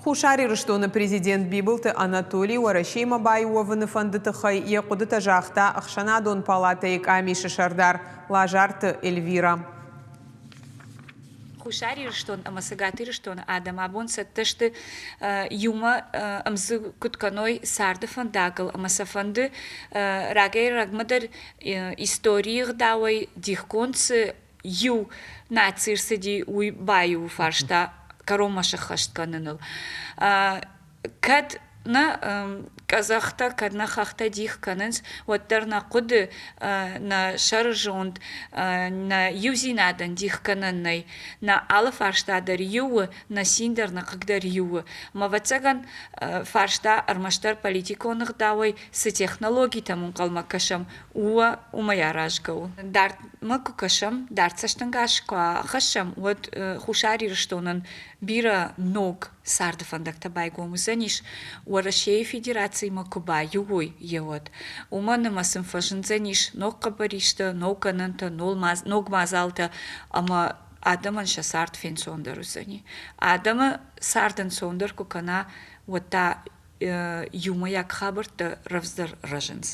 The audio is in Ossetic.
Хуссар Ирыстоны президент Бибылты Анатолий Уӕрӕсеимӕ баиу уӕвыны фӕнды тыххӕй йӕ хъуыдытӕ загъта Ӕхсӕнадон палатӕйы къамисы сӕрдар Лазарты Эльвира. Хуссар Ирыстон ӕмӕ Цӕгат Ирыстоны адӕм абон цӕттӕ сты иумӕ ӕмдзу куыд кӕной царды фӕндагыл ӕмӕ сӕ фӕнды рагӕй-рӕгмӕ дӕр историйы ӕгъдауӕй дихгонд цы иу наци рцыди, уый баиуы фарста кӕронмӕ сӕххӕст кӕныныл. Кӕд нӕ къӕдзӕхтӕ, кӕд нӕ хӕхтӕ дих кӕнынц, уӕддӕр нӕ хъуыды, нӕ сӕрызонд, нӕ иудзинадӕн дих кӕнӕн нӕй. Нӕ алы фарста дӕр иу у, нӕ цин дӕр, нӕ хъыг дӕр иу у. Ӕмӕ, ӕвӕццӕгӕн, фарста ӕрмӕстдӕр политикон ӕгъдауӕй цы технологитӕм ӕнхъӕлмӕ кӕсӕм, уымӕй аразгӕ у. Дардмӕ куы кӕсӕм, дард цӕстӕнгас куы ахӕссӕм, уӕд Хуссар Ирыстонӕн бирӕ ног царды фӕндӕгтӕ байгом уыдзӕнис, Уӕрӕсейы Федерациимӕ куы баиу уой, еуӕд. Уымӕн ӕмӕ сын фӕзындзӕнис ног хъӕппӕристӕ, ног гӕнӕнтӕ, ног мадзалтӕ ӕмӕ адӕмӕн сӕ цард фенцондӕр уыдзӕни. Адӕмы цард ӕнцондӕр куы кӕна, уӕд та иумӕйаг хабӕрттӕ рӕвдздӕр рӕзынц.